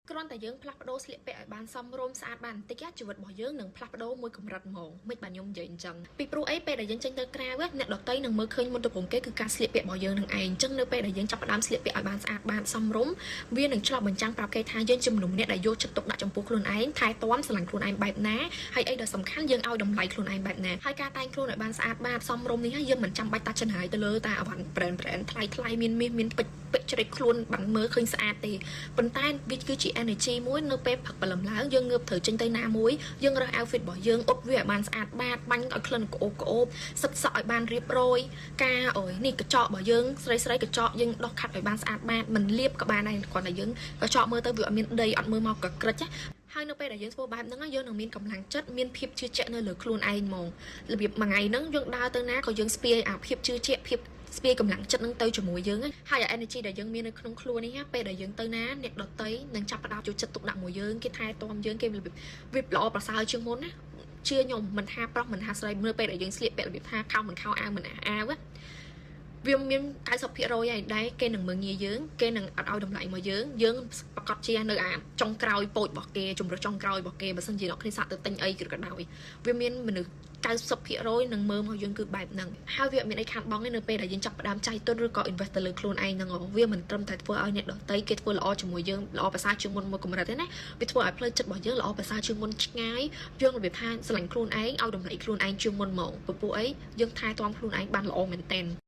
គ្រាន់តែយើងផ្លាស់ប្ដូរស្លៀកពាក់ឲ្យបានសមរម្យស្អាតបានបន្តិចជីវិតរបស់យើងនឹងផ្លាស់ប្ដូរមួយកម្រិតហ្មងមិនបានខ្ញុំនិយាយអញ្ចឹងពីព្រោះអីពេលដែលយើងចេញទៅក្រៅអ្នកដទៃនឹងមើលឃើញមុនដំបូងគេគឺការស្លៀកពាក់របស់យើងនឹងឯងអញ្ចឹងនៅពេលដែលយើងចាប់ផ្ដើមស្លៀកពាក់ឲ្យបានស្អាតបានសមរម្យវានឹងឆ្លុះបញ្ចាំងប្រាប់គេថាយើងជាមនុស្សម្នាក់ដែលយកចិត្តទុកដាក់ចំពោះខ្លួនឯងថែទាំស្រឡាញ់ខ្លួនឯងបែបណាហើយអីដែលសំខាន់យើងឲ្យតម្លៃខ្លួនឯងបែបណាហើយការតែងខ្លួនឲ្យបានស្អាតបាតសមរម្យនេះយើងមិនចាំបាច់តាចំណាយទៅលើតែអវ៉ាន់ brand brand ថ្លៃថ្លៃមានមាសមានពេជ្រពេជ្រជ្រេចខ្លួនបានមើលឃើញស្អាតទេប៉ុន្តែវាគឺជា energy មួយនៅពេលព្រឹកព្រលឹមឡើងយើងងើបត្រូវចេញទៅណាមួយយើងរើស outfit របស់យើងអ៊ុតវាឲ្យបានស្អាតបាតបាញ់ឲ្យក្លិនក្អូបក្អូបសិតសក់ឲ្យបានរៀបរយការអើយនេះកញ្ចក់របស់យើងស្រីស្រីកញ្ចក់យើងដោះខាត់ឲ្យបានស្អាតបាតមិនលាបក៏បានដែរគ្រាន់តែយើងកញ្ចក់មើលទៅវាអត់មានដីអត់មើលមកកក្រិចណាហើយនៅពេលដែលយើងធ្វើបែបហ្នឹងយើងនឹងមានកម្លាំងចិត្តមានភាពជឿជាក់នៅលើខ្លួនឯងហ្មងរបៀបមួយថ្ងៃហ្នឹងយើងដើរទៅណាក៏យើងស្ពាយអាភាពជឿជាក់ភាពស្ពាយកម្លាំងចិត្តនឹងទៅជាមួយយើងហើយ energy ដែលយើងមាននៅក្នុងខ្លួននេះពេលដែលយើងទៅណាអ្នកដទៃនឹងចាប់ផ្ដើមយកចិត្តទុកដាក់មួយយើងគេថែទាំយើងគេរបៀបវាល្អប្រសើរជាងមុនណាជឿខ្ញុំមិនថាប្រុសមិនថាស្រីមើលពេលដែលយើងស្លៀកពាក់របៀបថាខោមិនខោអាវមិនអាវវាមាន90%ហើយដែរគេនឹងមើលងាយយើងគេនឹងអត់ឲ្យតម្លៃមកយើងយើងប្រកាសជានៅអាចុងក្រោយពោចរបស់គេជំរើសចុងក្រោយរបស់គេបើសិនជាអ្នកគ្នាសាក់ទៅទិញអីក៏ដោយវាមានមនុស្ស90%នឹងមើលមកយើងគឺបែបហ្នឹងហើយវាអត់មានអីខាតបង់ទេនៅពេលដែលយើងចាប់ផ្ដើមចាយទុនឬក៏ invest ទៅលើខ្លួនឯងហ្នឹងវាមិនត្រឹមតែធ្វើឲ្យអ្នកដទៃគេធ្វើល្អជាមួយយើងល្អប្រសើរជាងមុនមួយកម្រិតទេណាវាធ្វើឲ្យផ្លូវចិត្តរបស់យើងល្អប្រសើរជាងមុនឆ្ងាយយើងរបៀបថាស្រឡាញ់ខ្លួនឯងឲ្យតម្លៃខ្លួនឯងជាងមុនហ្មងពពួកអីយើងថែទាំខ្លួនឯងបានល្អមែនទែន។